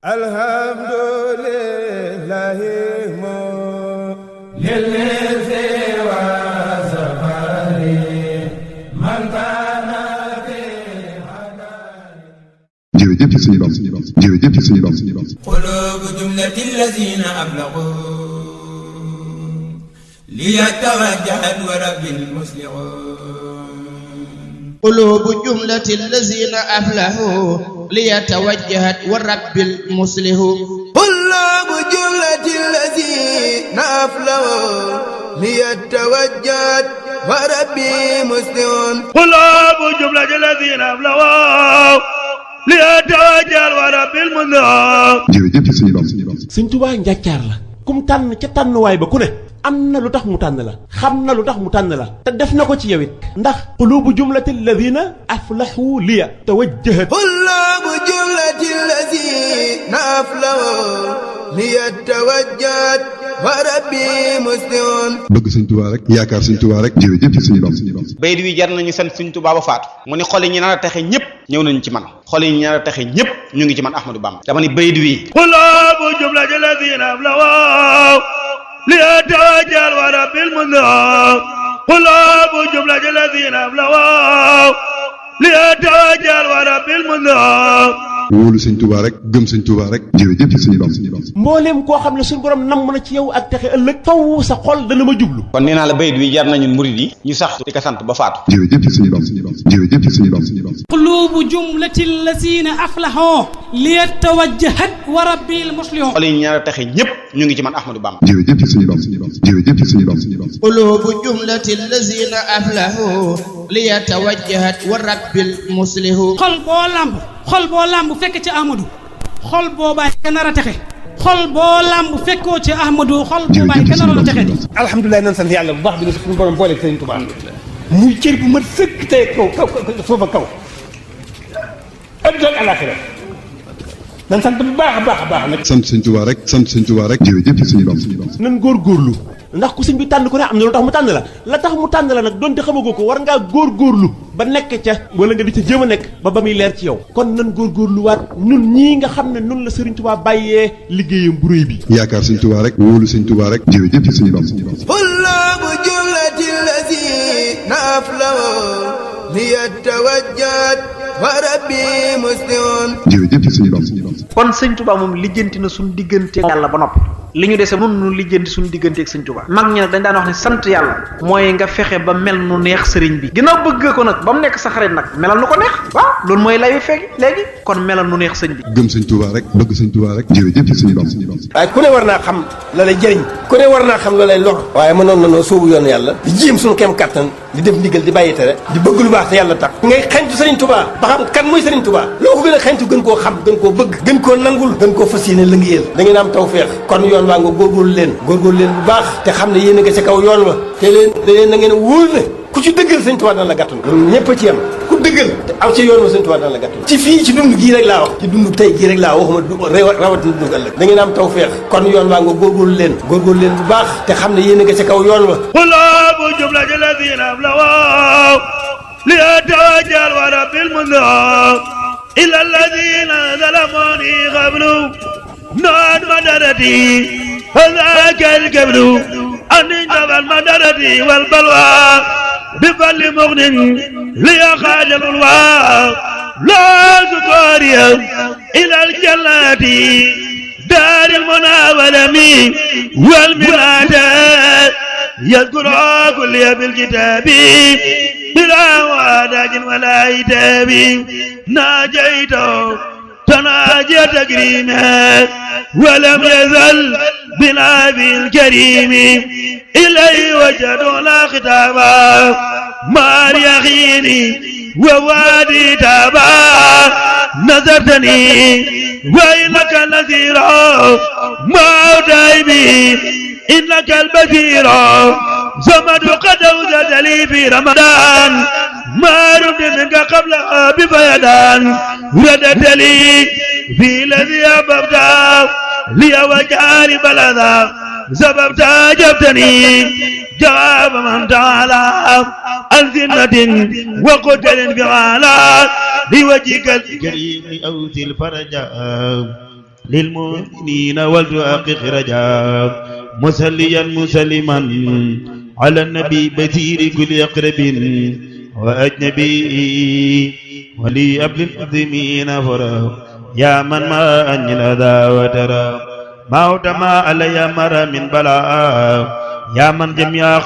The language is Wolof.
alhamdulillahi lilzi wa safari man kana fi jërëjëf ci suñu borom jërëjëf ci suñu borom qulubu jumlati allazina ablagu liyatawajjahat wa rabbil muslimin qulubu jumlati allazina aflahu liyatawajjahat wa rabbil muslimin qulubu jumlati allazina aflahu liyatawajjahat wa rabbil muslimin qulubu jumlati allazina aflahu liyatawajjahat wa rabbil muslimin jërëjëf ci suñu borom Sëñ Tuubaa njàccaar la kum tànn ca tànnuwaay ba ku ne am na lu tax mu tànn la xam na lu tax mu tànn la te def na ko ci yow it ndax qulubu jumlati alladina aflahu liya tawajjahat qulubu jumlati alladina aflahu liya tawajjahat wa rabbi muslimun bëgg Sëñ Tuubaa rek yaakaar Sëñ Tuubaa rek jërëjëf ci suñu borom bayit wi jar nañu sant Sëñ Tuubaa ba faatu mu ni xol yi ñi nar a texe ñëpp ñëw nañu ci man xol yi ñi nar a texe ñëpp ñu ngi ci man Ahmadou Bamba dama ni bayit wi qulubu jumlati alladina aflahu ليتوجه ورب المنذر قلوب جملة الذين أفلحوا ليتوجه ورب المنذر wóolu Sëñ Tuubaa rek gëm Sëñ Tuubaa rek jërëjëf ci suñu borom mbooleem koo xam ne suñu borom namm na ci yow ak texe ëllëg faw sa xol dana ma jublu kon nee naa la bayit wi jar nañu murid yi ñu sax di ko sant ba faatu jërëjëf ci suñu borom jërëjëf ci suñu borom qulubu jumlati allazina aflahoo liyatawajjahat wa rabbil muslimin xol yi ñi nar a texe ñëpp ñu ngi ci man Ahmadou Bamba jërëjëf ci suñu borom jërëjëf ci suñu borom qulubu jumlati allazina aflahu liyatawajjahat wa rabbil muslimin xol boo lamb fekk ci Ahmadou xol boobaay ka nar a texe xol boo lamb fekkoo ci Ahmadou xol boobaay ka nar a texe di alhamdulilah nan sant yàlla bu baax bi ne suñu borom boole Sëriñ Tuubaa muy cër bu mat sëkk tey kaw suufa kaw adduna ak àllaaxira nan sant bu baax a baax a baax nag sant Sëñ Tuubaa rek sant Sëñ Tuubaa rek jërëjëf ci suñu borom nan góorgóorlu ndax ku sëñ bi tànn ku ne am na lu tax mu tànn la tax mu tànn la nag donte xamagoo ko war ngaa góorgóorlu ba nekk ca wala nga di ca jéem a nekk ba muy leer ci yow kon nan góorgóorluwaat ñun ñii nga xam ne nun la Sëriñ Tuubaa bàyyee liggéeyam bu réy bi yaakaar Sëñ Tuubaa rek wóolu Sëñ Tuubaa rek jërëjëf ci suñu borom qulubu jumlati allazina aflahu liyatawajjahat wa rabbi muslimun jërëjëf ci suñu borom kon Sëñ Tuubaa moom lijjanti na suñu diggante yàlla ba noppi li ñu dese nun nu lijjanti suñu diggante ak Sëñ Tuubaa mag ñi nag dañ daan wax ne sant yàlla mooy nga fexe ba mel nu neex sëriñ bi ginnaaw bëgg ko nag ba mu nekk sa xarit nag melal nu ko neex waaw loolu mooy layu fekk léegi kon melal nu neex sëñ bi gëm Sëñ Tuubaa rek bëgg Sëñ Tuubaa rek jërëjëf ci suñu borom waaye ku ne war naa xam la lay jëriñ ku ne war naa xam la lay lor waaye mënoon na noo sóobu yoon yàlla di jéem suñu kem kattan di def ndigal di bàyyi tere di bëgg lu baax te yàlla tax ngay xañtu Sëriñ Tuubaa ba xam kan mooy Sëriñ Tuubaa loo ko gën a xañtu gën koo xam gën koo bëgg gën koo nangul gën koo fas yéene lëngéeyal da ngeen am tawfeex kon yoon waa nga góorgóorlu leen bu baax te xam ne yéen a nga ca kaw yoon wa te leen na ngeen wóor ne ku ci dëggal Sëñ Tuubaa dana la gàttal loolu ñëpp a ci yam ku dëggal te aw ci yoon wa Sëñ Tuubaa dana la gàttal ci fii ci dund gii rek laa wax ci dund tey gii rek laa waxuma rawatina dund ëllëg da ngeen am tawfeex kon yoon waa nga góorgóorlu leen bu baax te xam ne yéen a nga ca kaw yoon wa qulubu jumlati alladina aflahu liyatawajjahat wa rabbil munzir illa alladina zalamuni qablu نعم مدرتي وذاك الكبر أن انتبه المدرة والبلوى بفل مغن ليخاج الألواء لا سكوريا إلى الجنة دار المنى والأمي والمنادات يذكر كل بالكتاب بلا واداج ولا عتاب ناجيته تناجي تكريمات ولم يزل بنبي الكريم إليه وجدوا لا خطابا ما يخيني ووادي تابا نظرتني وإنك النذير ما دايمي إنك البشير زمد قد أوزد لي في رمضان ما رد منك قبل بفيدان ردت لي في الذي أحببت لي وجاري بلدا سببت جبتني جواب من تعالى عن ذمة وقتل فعالا لوجهك الكريم أوتي الفرجاء للمؤمنين ولتحقق رجاء مسليا مسلما على النبي بثير كل أقرب وأجنبي ولي أبل المسلمين فرا يا من ما أنجل ذا وترى موت ما علي مر من بلاء يا من جميع